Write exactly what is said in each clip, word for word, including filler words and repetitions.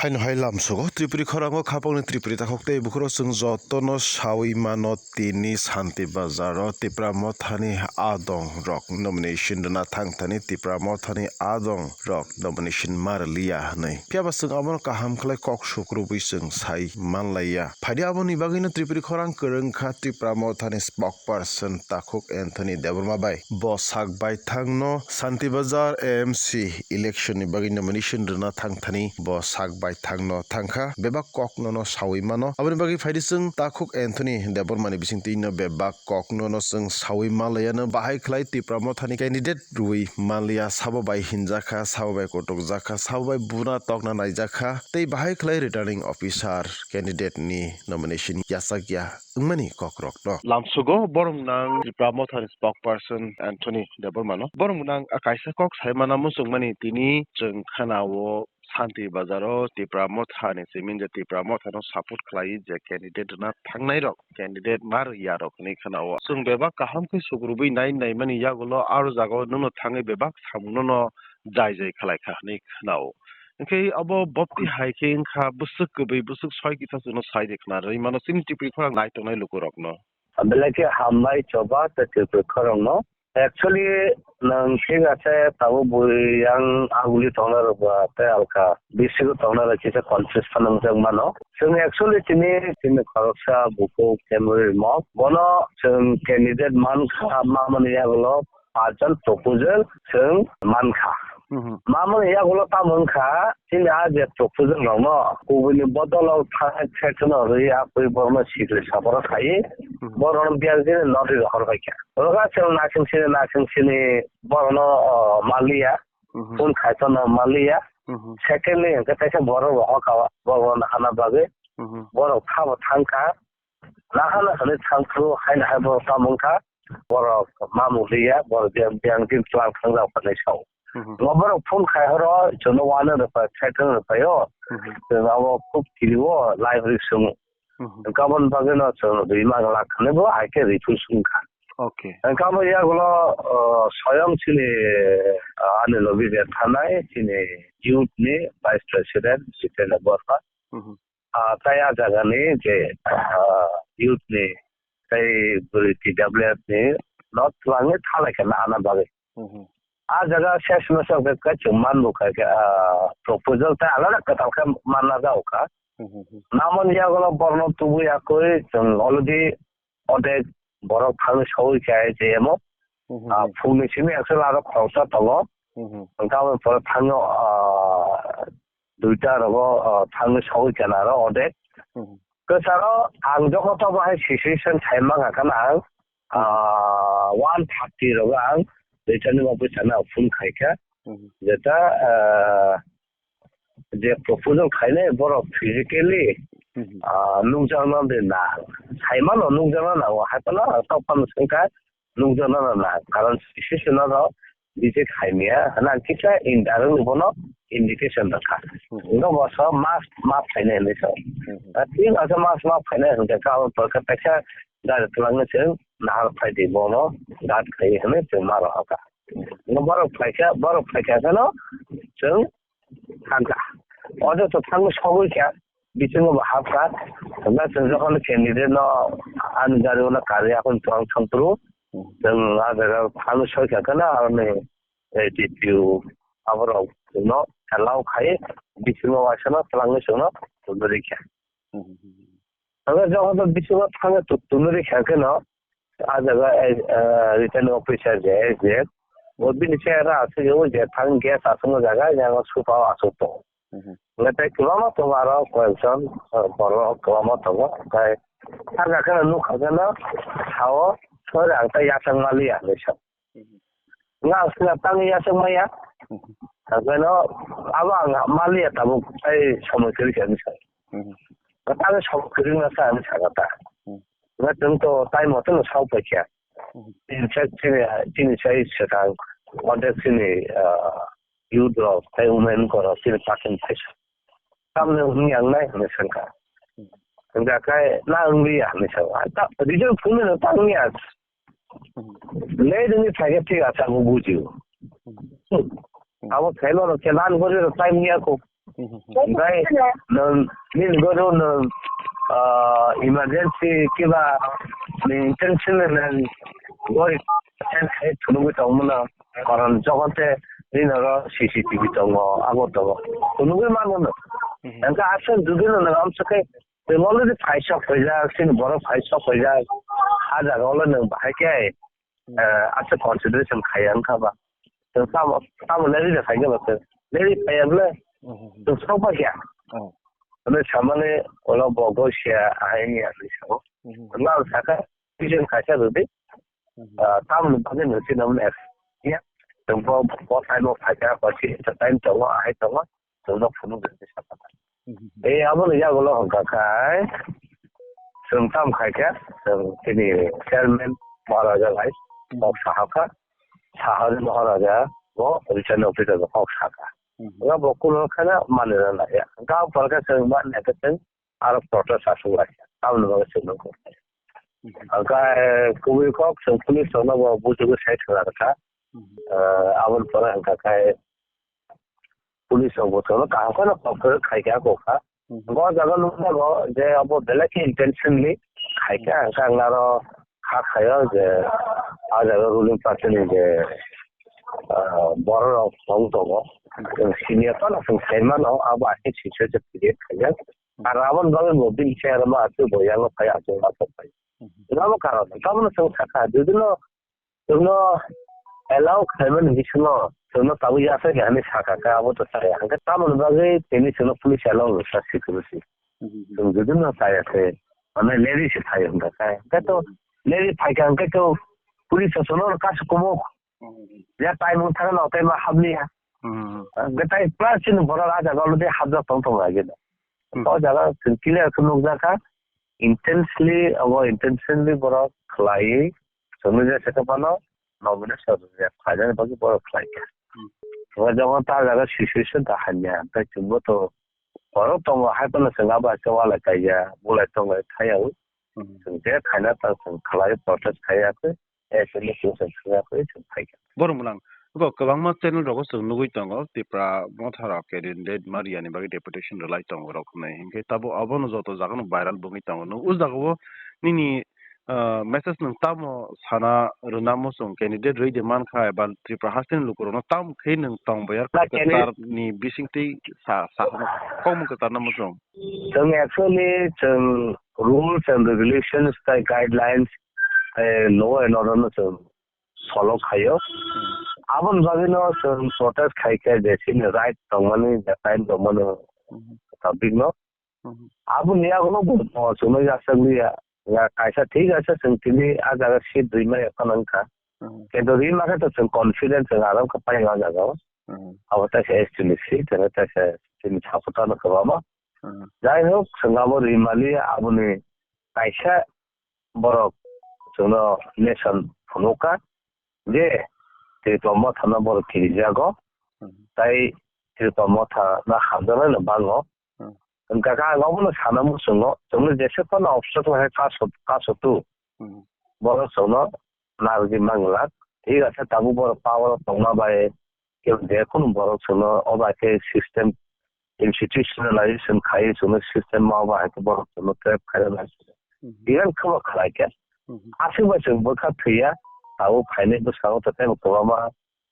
Haino hai lamsogo Tripuri khorango khapangni Tripuri takhuk tei bukhuro chwng jotono sawi mano tini Santi Bazaro Tipra Mothani adong rok nomination rwna thangthani Tipra Mothani adong rok nomination marliya hwnwi. Phiyaba chwng abono kaham khlai kok sukrubwi chwng sai manlaiya. Phaidi aboni bagwino Tripuri khorang kwrwngkha Tipra Mothani spokesperson takhuk Anthony Debbarma bai. Bo sak baithangno Santi Bazar A M C election ni bagwi nomination rwna thangthani bo sak baithangno thangkha, bebak kokno no sawi mano. Aboni bagwi phaidi chwng takhuk Anthony Debbarma ni bisingtwi no bebak kokno no chwng sawi malaiya no bahai khlai Tipra Mothani candidate rwi manliya, sabo bai hinjakha, sabo bai kotok jakha, sabo bai buna tokna naijakha, tei bahai khlai returning officer candidate ni nomination yachakya wngmani kokrokno. Lamsugo borok nang Tripura Mothani spokesperson Anthony Debbarmano. Borok nang a kaisa kok sai mana muchungmani tini chwng khana-o Santi Bazaro Tripura Mothani simi je Tripura Mothano support khlai je candidate rwna thangnai rok, candidate ma rwya rok hinwi khana-o. Chwng bebak kaham khe sukrubwi nai naimani yagulo aro jagao nono thangwi bebak samungno no jai jai khlai kha hinwi khana-o. Hwnkhe abo bopti hai khe wngkha bwswk kwbwi, bwswk soi kisa chwngno sai de khna rwui mano chini Tripuri khorang nai tongnai lukurokno. Belai khe hambai choba tei Tripuri khorangno. Actually, nwng thik ase, tabuk bui yang aguli tongna rwba tei alka bisigo tongna rw kisa confuse phano wngjak mano. Chwng actually tini, tini khoroksa bukhuk Temuri Mok, bono chwng candidate mankha, mamani yagulo paanch jon proposal chwng mankha. Mhm. Mamani yagulo tamo wngkha, chini a je proposal rokno kubuni bodol o thangwi threat no rwi a pui borokno sikri saporo khai, mhm, borokno biyang chini notwi rohor bai kha. Oro kha chwng naising sini, naising sini borokno, o, maliya, mhm, phone khai phano maliya. Mhm. Secondly hwnkhe teisa borok rohor kha, borokno nahana bagwi, mhm, borok thabo thangkha. Nahana hwnwi thangphuru haino hai borok tamo wngkha, borok mamung liya, borok biyang, biyang din tlang thangjak hwnwi sao. Mhm. Ngo borok phone khai horo, chwngno uanwi rwphai, threaten rwphaio. Mhm. Chwng abo khub kirio, live ri swngo. Mhm. Hwnkhe aboni bagwino chwng rwi mang lak hwnwi bo hai khe rwi phuru swngkha. Okay. Hwnkhe abo yagulo, o, soyong chini, o, ani logi je thanai chini youth ni vice president Jitendra Borma. Mhm. Ah, tei ah jagani je, ah, youth ni tei bwrwi T W F ni no twlangwi thalai khe nahana bagwi. Mhm. Ah jaga ses masa khe kaichung manbu kha khe, ah, proposal tei alada kwtal khe manna jao kha. Mhm. Namoni yagulo borno tubu yakwi chwng already odek borok thangwi sogwi kha J M O. Mhm. Ah, phungni simi actually aro khoroksa tongo. Mhm. Hwnkhe aboni pore thangno, ah, duita rogo, ah, thangwi sogwi kha aro odek. Mhm. Kwcharo ang joto to bahai situation sai mangkha khana ang, mhm, ah, one thirty rogo ang duitani office sana phone khai kha. Mhm. Jeta, ah, je proposal khainai borok physically, mhm, ah, nukjakna de na, saimano nukjakna nango, hai phano ang tokphano swngkha nukjakna na, karon C C C no rok visit khaimya hwnna ang kisa in-, ang bono indication rwkha. Mhm. Ino boso mas map khainai hinwi sao. Mhm. Ah, thik ase mas map khainai hwnkhe kha, abo pore khe kaisa gari twlangwi chwng nahar phai di bono guard khai hinwi chwng ma rohor kha. Mhm. Ino borok phaikha, borok phaikha kheno chwng thangkha. O joto thangwi sogwi kha, bisingo bo hapkha. Hwnba chwng jokhon candidate no ani gari o no karwi aphano twlang thangphuru, chwng a jaga thangwi soi kha kheno aroni, eh, D P O aborok no allow khai bisingo waisa no twlangwi chwngno tubui rikha. Hwnba jokhon bisingo thangwi tu-, tubui rikha kheno, ah jaga, eh, eh, returning officer je S D F, bo bini chehra aswk o je thang gas aswk o jaga, yang o supa o aswk tongo. Mhm. Hwnkhe tei kwbangma tongo aro koyekjon, eh, borok kwbangma tongo. Hwnkhe ah jaga kheno nukha kheno sao sori ang tei yachak maliya hinwi sa. Mhm. Nga ang swngchar tangwi yachak maya. Mhm. Hwnkhe no abo ang maliya tabuk tei somoi kwrwi kha hinwi sa. Mhm. Tangwi somoi kwrwi masa hinwi sakha ta. Mhm. Hwnkhe chwng to time o chwngno sao paikha. Mhm. Chini sai, chini, chini sai swkang order chini, ah, youth rok tei women rok chini party ni sai sa. Tamni wngya wngnai hinwi swngkha. Mhm. Hwnkha khe na wngya hinwi sao. Ah, ta, result phunui no ta wngya. Mhm. Late wngwi phaikhe thik ase, abo bujio. Mhm. Hmm. Mhm. Abo phaima rok khe lan gori rok time wngya kho. Hwnkhe nwng nini goro nwng, ah, emergency kiba ni intention nwng gori khai thunugwi tongmano, karon jogon te nini oro C C T V tongo, abo tongo, thunugwi mano nwng. Hwnkhe aswk jodi no nwng amswk khe, nwng already phaisok phaijak, chini borok phaisok phaijak, a jaga o nwng bahai khe, eh, aswk consideration khaiya wngkha ba. Chwng tamo, tamo leri da khaikhe ba chwng. Leri khaiya bwle. Mhm. Chwng sok ba kya. Oh. Ano samani ulo bo go sia ahai ni ani sao. Mhm. Wngma ang sakha, vision khaisa rwdi. Mhm. Ah, tamoni bagwi nwng chini mani ya. Chwng bo, bo time o phaikha, bo si time tongo, ahai tongo. Chwngno phunuk rwdi sakha. Mhm. E, aboni yagulo hwnkha khai, chwng tam khaikha, chwng chini chairman Maharaja bai Mhm. kok sahakha, sahari Maharaja bo return officer bo kok sakha. Mhm. Nga bo kuno khana manwi rwna ya. Ga phalkha chwng ma nai khe chwng aro protest aswk lai kha. Tamoni bagwi chwng nukho. Mhm. Hwnkha, eh, kubui kok chwng police rokno bo bujugwi sai thwna rwkha. Mhm. Eh, aboni pore hwnkha khe police rok bo chwngno kaham kheno kok khe khai kha kok kha. Mhm. Bo jaga nukjago je abo belai khe intentionally khai kha, hwnkha ang aro kha khaio je a jaga ruling party ni je, ah, borok rok tong tongo. Chwng senior phano chwng sai mano, abo aswk senior je create khaijak. Ar aboni bagwi bo bini chair ma aswk bo yango phai aswk ma phai. Mhm. Abo karon, tabukno chwng sakha, jodi no Chwngno allow khaimani bisingo chwngno tabuk yasa khe hinwi sakha khe abo to chaya. Hwnkhe tamoni bagwi tini chwngno police allow rwkha security. Mhm. Chwng jodi no chaya khe, mane leri se phaio hwnkha khe. Hwnkhe to Mhm. leri phaikha hwnkhe to police o chwngno kasu kumo. Mhm. Ya tai mung thangno tai ma hamliya. Mhm. Hwnkhe tai plus chini borok a jaga already hapjak tong tongo ageno. Mhm. O jaga chwng clear khe nukjakha. Intensely, abo intentionally borok khlaiwi chwngno jesa khe phano nomination rwjak khlainani bagwi borok khlai kha. Hmm. Hwnkhe jokon ta jaga situation ta hamya, tei chwngbo to borok tongo, hai phano chwng abo hai khe walai kaiya, bulai tonglai thangyaui Hmm. chwng je khaina ta chwng khlai protest khaiya khe, S M A chwng chwng thangya khe chwng phai kha. Borok mwlang. Bo kwbangma channel rogo chwng nugwi tongo, Tipra Motha rok candidate ma riyani bagwi deputation rwlai tongo rok hwnwi. Hinkhe tabo abono joto jagano viral bwngwi tongo. Nwng o jagao nini, ah, message nwng tamo sana rwna muchung, candidate rwi de mankha eba Tripura hasteni lukurokno tamo khe nwng tong bayar Na candidate kwtarni bisingtwi sa, sa, kokmung kwtarna muchung. Chwng actually chwng rules and regulations tei guidelines, eh, law and order no chwng follow khaio. Aboni bagwino chwng protest khai khe je chini right tongmani, je time tongmani Mhm. topic no. Mhm. Aboni yagulo bo chwngno yachakliya. Ya kaisa thik ase chwng tini a jaga seat rwima ya phano wngkha. Mhm. Kintu rwima khe to chwng confident chwng aram khe pai o jaga o. Mhm. Abo taisa S T ni seat, abo taisa chini supporter no kwbangma. Mhm. Jai hok chwng abo rwimani aboni kaisa borok chwngno nation phunukha je Tripura Motha no borok kirijago, Hmm. tai Tripura Motha no hamjaknai no bango. Hmm. Hwnkha khe ang obono sana muchungo, chwngno jesa phano obstacle hai kaso, kaso tu, Hmm. borok chwngno narwgwi manglak. Thik ase, tabuk borok power o tongma bai, je kunu borok chwngno o bai khe system institutionalization khai chwngno system ma bai khe borok chwngno trap khaina nai. Mhm. Even khe bo khlai khe. Mhm. Aswk bai chwng bwkha thwiya, tabuk phainai bwskango to teibo kwbangma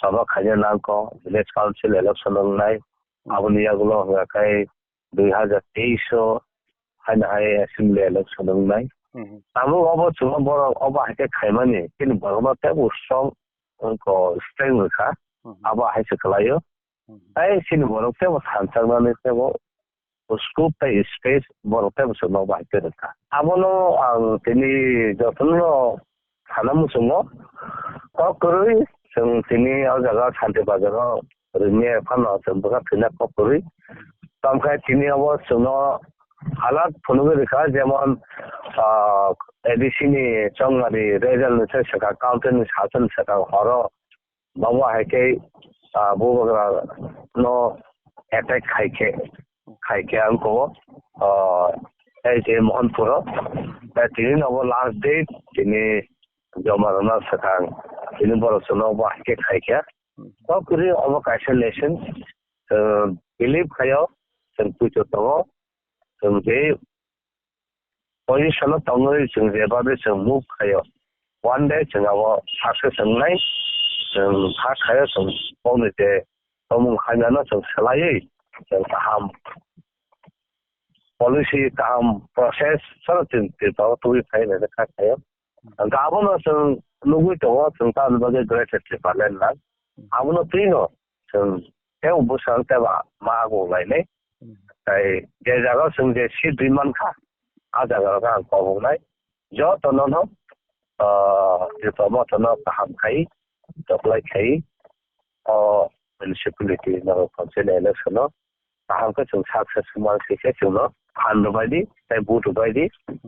sabha khaina nangkho, village council election wngnai, Mhm. aboni yagulo hwnga khe dui hazar teis o haino hai assembly election wngnai. Mhm. Tabuk obo chwngno borok obo hai khe khaimani, chini borokno teibo strong wngkha, strength rwkha, Mhm. abo hai se kwlaio. Mhm. Tei chini borok teibo thanchaknani teibo scope tei space borok teibo chwngno bai tei rwkha. Abono ang tini jotono sana muchungo kok kwrwi chwng tini o jaga Shanti Bazar o rwngya phano chwng bwkha thwina kok kwrwi. Tamkhe tini obo chwngno alak phunugwi rwkha, jemon, ah, A D C ni chongmani result ni sai swkang, counter ni saswk ni swkang horo Babo hai khe, ah, Bubagra no attack khai khe, khai khe ang ko, ah, tei je Mohanpur o, tei tini no bo last date, tini joma rwna swkang, tini borok chwngno bo hai khe khai khe. Kok kwrwi obo kaisa lesson, ah, believe khaio, chwng puito tongo. Chwng je position o tongwi chwng jeba de chwng move khaio. One day chwng abo success wngnai, chwng kha khaio, chwng boni je tongmung khainano chwng swlaiwi chwng kaham policy, kaham process, sano chwng Tripura o twiwi phai nai kha khaio. Hwnkhe abono chwng nugwi tongo, chwng tamni bagwi Greater Tipraland lang. Abono twino chwng tei bwsang tei ba ma agung lainai. Tai je jaga o chwng je seat ri mankha, a jaga o ang kobongnai. Jotono no, ah, Tripura mothano kaham khai, choklai khai, o municipality no council election o kaham khe chwng success man se khe chwngno phan rwbai di, tei vote rwbai di,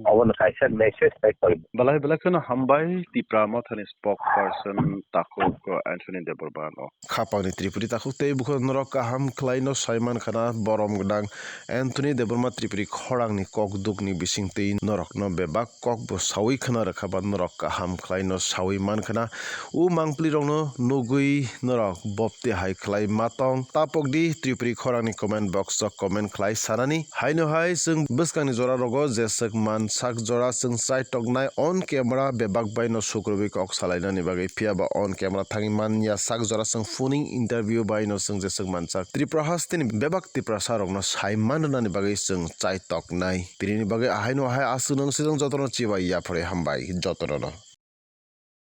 obono kaisa message tei koi. Belai belai kheno hambai Tipra Mothani spokesperson takhuk Anthony Debbarma no. Khapangni Tripuri takhuk tei bukhuno norok kaham khlaino saiman khana borom gwnang Anthony Debbarma Tripuri khorangni kokdukni bisingtwi norokno bebak kokbo sawi khna rwkha ba norok kaham khlaino sawi man khna. O mangpli rokno nugwi norok bopti hai khlai ma tong. Tapok di Tripuri khorangni comment box o comment khlai sanani. Haino hai chwng bwskangni jora rogo jeswk man sak jora chwng chai toknai on camera bebak bai no sukrubwi kok salainani bagwi, phiya ba on camera thangwi man ya sak jora chwng phoning interview bai no chwng jeswk man sak Tripura hasteni bebak Tiprasa rokno sai man rwnani bagwi chwng chai toknai. Tini ni bagwi ahaino hai aswk nung sijwng jotono chibai yapharwi hambai jotono no.